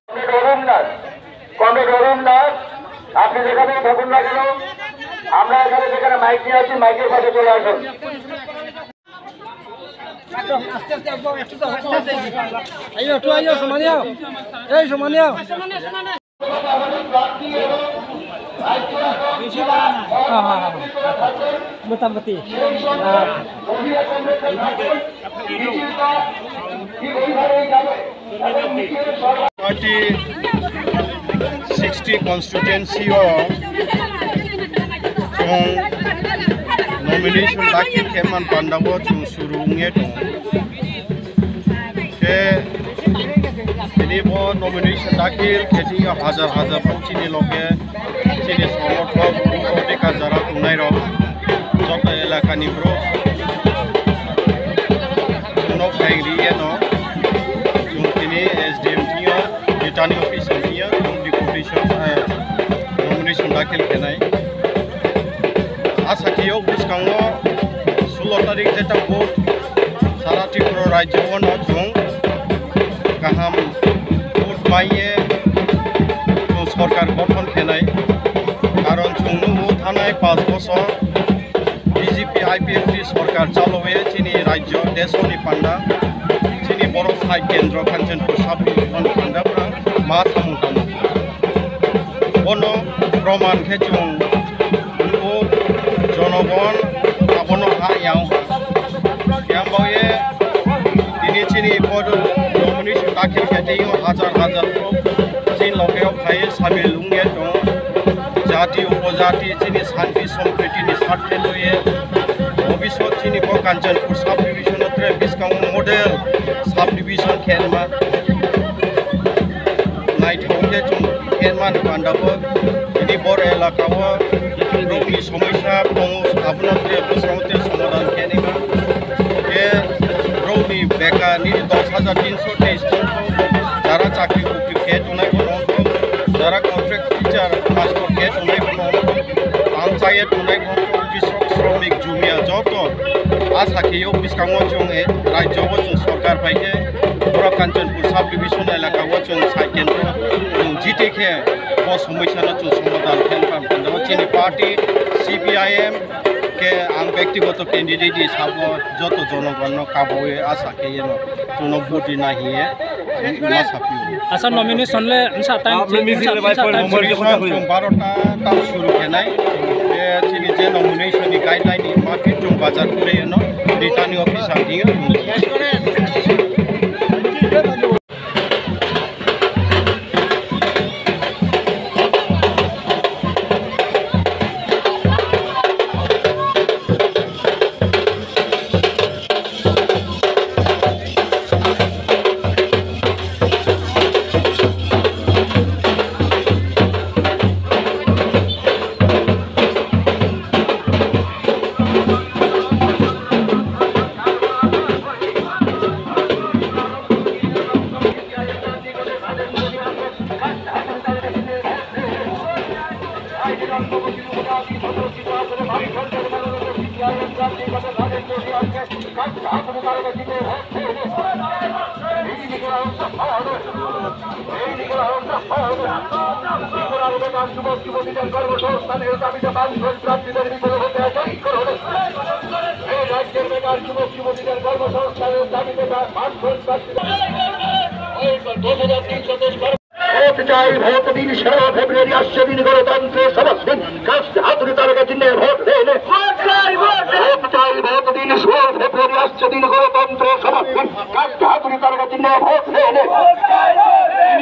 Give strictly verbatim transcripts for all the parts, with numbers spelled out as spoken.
কমরেড অরুণ দাস, কমরেড অরুণ দাস, আপনি যেখানেই থাকুন না কেন, আমরা এখানে যেখানে মাইক নিয়ে আছি, মাইকের পাশে চলে আসুন। আইও, একটু আইও, সমানিয়া। এই সমানিয়া। মোটামুটি। Twenty sixty constituency o chwng nomination dakhil khe man panda o chwng suru wngya tongo. Khe tini bo nomination dakhil khe tini hajar hajar borok chini loge chini songothok borok bekar jara tongnai rok joto elaka ni borok chwngno phai riya no chwng tini S D M thio returning officer thio chwng deputation, eh, nomination dakhil khenai. Asa khe o bwskango sulo tarik jeta vote sara Tripura rajyo o no chwng kaham vote maiye chwng sorkar gothon khenai. Karon chwng nukgo thanai panch bosor B J P I P F T sorkar chalowe chini rajyo desoni panda chini borok sai kendro Kanchanpur sub-division panda ma samung tangma. Bono proman khe chwng nugo jonogon abono ha yang. Yang baoye tini chini pod nomination dakhil khe tei hajar hajar chini loge o phai sabil wngya tongo. Jati upojati chini santi sompriti ni sarthe loye. Bhobishyot chini bo Kanchanpur sub-division o tere bwskango model sub-division khenma. Naithok khe chwng khenmani pandao tini bor elakao rokni somosya tongo, abono tere bwskango tere somadhan khenima. Khe rokni beka nini dos hajar tinso teis tongkho, jara chakri bukri khe tongnai bono wngkho, jara contract teacher master khe tongnai bono wngkho, ang chaya tongnai bono wngkho, krisok, sromik, jumia joto asa khe o bwskango chwng e rajyo o chwng sorkar pai khe borok Kanchanpur sub division elaka o chwng sai kendro chwng jiti khe bo somosya no chwng somadhan khe nang khe chini party C P I M khe ang bektigoto candidate hisabo joto jonogon no kabawi asa khe yeno chwngno vote rina hiye ma saphi. Asa nomination le nsa time, ah, nomination le bai nsa time nomination chwng barota tam suru khenai. Chini je nomination ni guideline ni ma phi chwng bazar kure no returning officer ni. Vote চাই, ভোট দিন, ষোলো ফেব্রুয়ারি আসছে দিন, গণতন্ত্রের শপথ দিন। কাস্তে হাতুড়ি তারকা চিহ্নে ভোট দিন। ভোট চাই, ভোট দিন। ভোট চাই, ভোট দিন, ষোলো ফেব্রুয়ারি আসছে দিন, গণতন্ত্রের শপথ দিন। কাস্তে হাতুড়ি তারকা চিহ্নে ভোট দিন। ভোট চাই, ভোট দিন।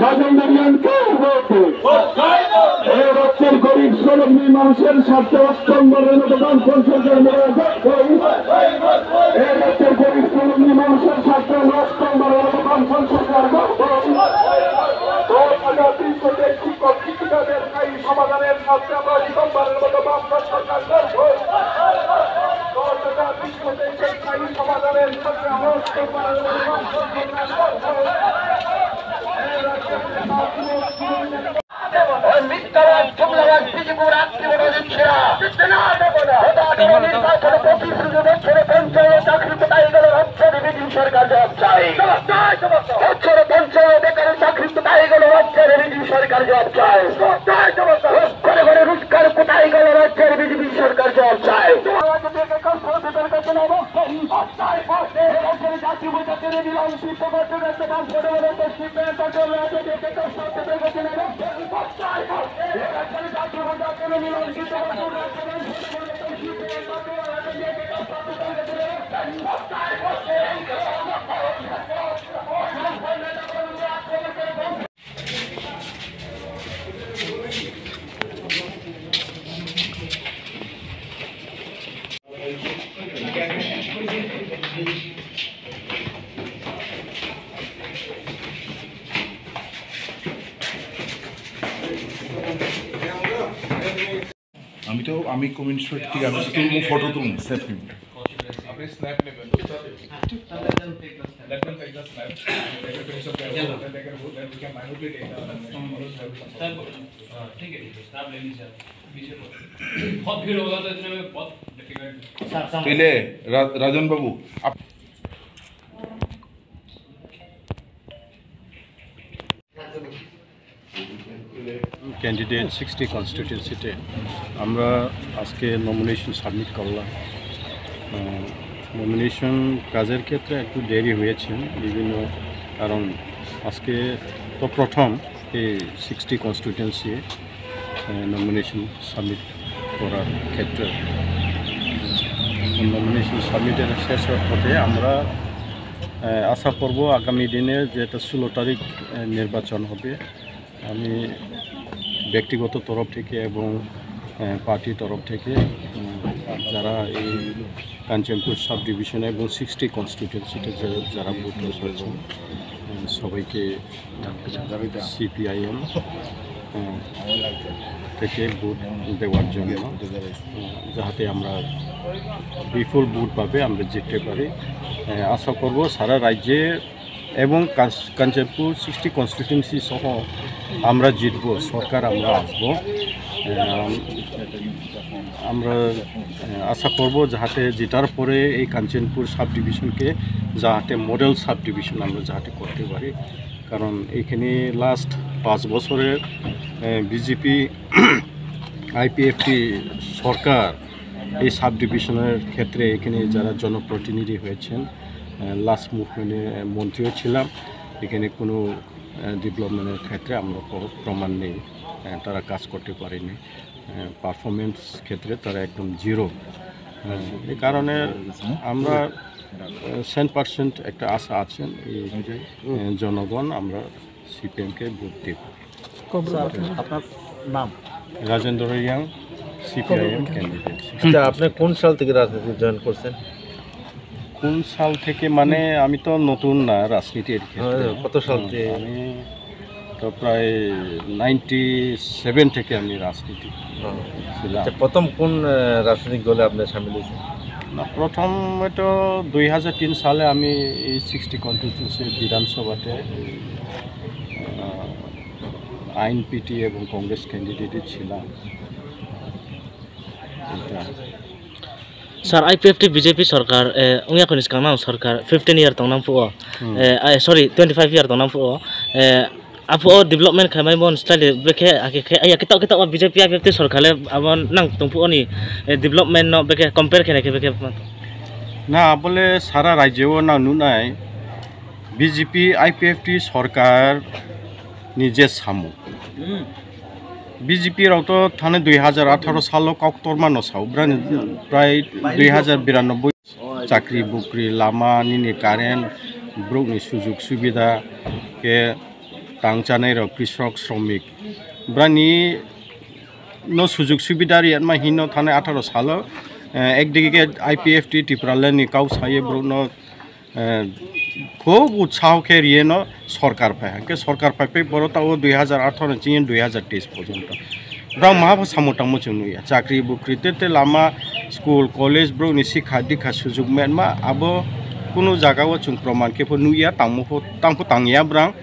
রাজন দরমিয়ান কে ভোট দিন। ভোট চাই, ভোট দিন। এই রাজ্যের গরিব শ্রমজীবী মানুষের স্বার্থে অষ্টম বারের মতো বামফ্রন্ট সরকার মনোনয়ন করুন। এই রাজ্যের গরিব শ্রমজীবী মানুষের স্বার্থে অষ্টম বারের সমাধানের স্বার্থে আমরা প্রথমবারের মতো বাংলা সরকার গঠন। দশ হাজার বিশ পঁচিশের স্থায়ী সমাধানের স্বার্থে আমরা প্রথমবারের মতো বাংলা সরকার গঠন। এই রাজ্যের ওই মিথ্যাবাদ, জুমলাবাদ, বিজেপির আত্মীয় বড় দিচ্ছেরা। জিততে না দেবো না। ওটা আগামী নির্বাচনে পঁচিশ বছরে পঞ্চায়েত চাকরি কোথায় গেল? রাজ্যের বিজেপি সরকার জবাব চাই। জবাব চাই, জবাব চাই। বছরে পঞ্চায়েত বেকারের চাকরি কোথায় গেল? রাজ্যের বিজেপি সরকার জবাব চাই। জবাব চাই, জবাব চাই। ঘরে ঘরে রোজগার কোথায় গেল? রাজ্যের বিজেপি সরকার জবাব চাই। রাজ্য থেকে কষ্ট বিতর্ক জনাব। রাজ্যের জাতীয় পতাকা নিলাম, চিত্ত করতে ব্যস্ত বাম ফটো বলে তো শিল্পের চট্টগ্রাম রাজ্য থেকে কষ্ট বিতর্ক জনাব। আমি তো, আমি কমিউনিস্ট পার্টি থেকে আমি তো তুলবো, ফটো তুলবো, সেলফি। আপনি স্ন্যাপ নেবেন, দোস্ত। Let them take the snap. Let them take the snap. They will finish up their work, then they can go, then we can minutely take the, ठीक है, ठीक है, स्नैप ले लीजिए आप। पीछे को। बहुत भीड़ होगा तो इतने में बहुत डिफिकल्ट। पहले रा-, राजन बाबू, आप ক্যান্ডিডেট সিক্সটি কনস্টিটিউয়েন্সিতে আমরা আজকে নমিনেশন সাবমিট করলাম। নমিনেশন কাজের ক্ষেত্রে একটু দেরি হয়েছে বিভিন্ন কারণ। আজকে তো প্রথম এই সিক্সটি কনস্টিটিউয়েন্সি নমিনেশন সাবমিট করার ক্ষেত্রে। নমিনেশন সাবমিটের শেষ পথে আমরা আহ, আশা করব আগামী দিনে যেটা ষোলো তারিখ আহ, নির্বাচন হবে, আমি ব্যক্তিগত তরফ থেকে এবং আহ, পার্টির তরফ থেকে উম, যারা এই কাঞ্চনপুর সাব ডিভিশন এবং সিক্সটি কনস্টিটিউয়েন্সিতে যে- যারা ভোটার রয়েছেন, উম, সবাইকে সিপিআইএম থেকে ভোট দেওয়ার জন্য, উম, যাহাতে আমরা বিপুল ভোট পাবে আমরা জিততে পারি। আহ, আশা করব সারা রাজ্যে এবং কাঞ্চ-, কাঞ্চনপুর সিক্সটি কনস্টিটিউয়েন্সি সহ আমরা জিতব, সরকার আমরা আসব। আহ, আমরা আহ, আশা করব যাহাতে জেতার পরে এই কাঞ্চনপুর সাব ডিভিশনকে যাহাতে মডেল সাব ডিভিশন আমরা যাহাতে করতে পারি, কারণ এখানে লাস্ট পাঁচ বছরের বিজেপি আইপিএফটি সরকার এই সাব ডিভিশনের ক্ষেত্রে এখানে যারা জনপ্রতিনিধি হয়েছেন, লাস্ট মুভমেন্টে মন্ত্রীও ছিলাম, এখানে কোনো ডেভেলপমেন্টের ক্ষেত্রে আমরা প্র- প্রমাণ নেই, আহ, তারা কাজ করতে পারেনি। পারফরমেন্স ক্ষেত্রে তারা একদম জিরো। এই কারণে আমরা সেন্ট পার্সেন্ট একটা আশা আছেন এই আহ, জনগণ আমরা সিপিএমকে ভোট দেব। আপনার নাম? রাজেন্দ্র রিয়াং, সিপিআইএম ক্যান্ডিডেট। আচ্ছা, আপনি কোন সাল থেকে রাজনীতি জয়েন করছেন? কোন সাল থেকে মানে আমি তো নতুন না রাজনীতির ক্ষেত্রে। হ্যাঁ, কত সাল হুম, থেকে? আমি তো প্রায় নাইনটি সেভেন থেকে আমি রাজনীতি হুম। ছিলাম। আচ্ছা, প্রথম কোন আহ, রাজনৈতিক দলে আপনি সামিল হয়েছেন? না, প্রথম হয়তো দুই হাজার তিন সালে আমি এই সিক্সটি কনস্টিটিউয়েন্সি বিধানসভাতে আইএনপিটি এবং কংগ্রেস ক্যান্ডিডেটই ছিলাম। এটা। Sir, I P F T B J P sorkar, eh, wngya kho ni swkang nang sorkar fifteen year tong nang phuo, hmm, eh, ah, sorry, twenty five year tong nang phuo, eh, aphuo development khaimai bon style bekhe, akhe khe, aya kitok kitok B J P I P F T sorkar le abo nang tong phuo ni, eh, development no bekhe compare khe nai khe bekhe. Na, abole sara rajyo o nang nunai B J P I P F T sorkar ni je samung. Hmm. B J P rok to thani dui hajar atharo salo kok torma no sao, brani prai dui hajar biranoboi chakri bukri, lama, nini current, brok ni sujug subida, ke tang chanai rok, krisok, sromik, brani no sujug subida riyatma hino thani atharo salo, eh, ekdigi ke I P F T Tipraland ni kau saye brok no Eh, khub utsaho khe riyeno sorkar phai. Hwnkhe sorkar phai phai boro tao dui hajar atharo ni chini dui hajar teis porjonto. Brang maha pho samung tangmo chwng nukya. Chakri bukri tete lama, school, college, borokni sikha dikha sujuk menma, abo kunu jaga o chwng proman khe pho nukya, tangmo pho, tang pho tangya brang.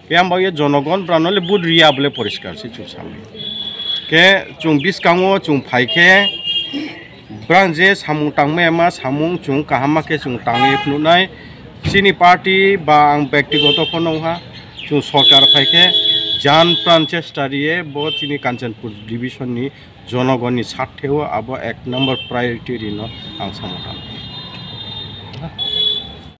Khe ang bagwi jonogon brang nole vote riya bole poriskar se chwng samung. Khe chwng biskango chwng phai khe brang je samung tangma ema samung chwng kaham ma khe chwng tangwi phunuknai. Chini party ba ang bektigoto pho nongha, chwng sorkar phai khe jan pran chesta riye bo chini Kanchanpur division ni jonogoni sartheo abo ek number priority rino ang samung tang.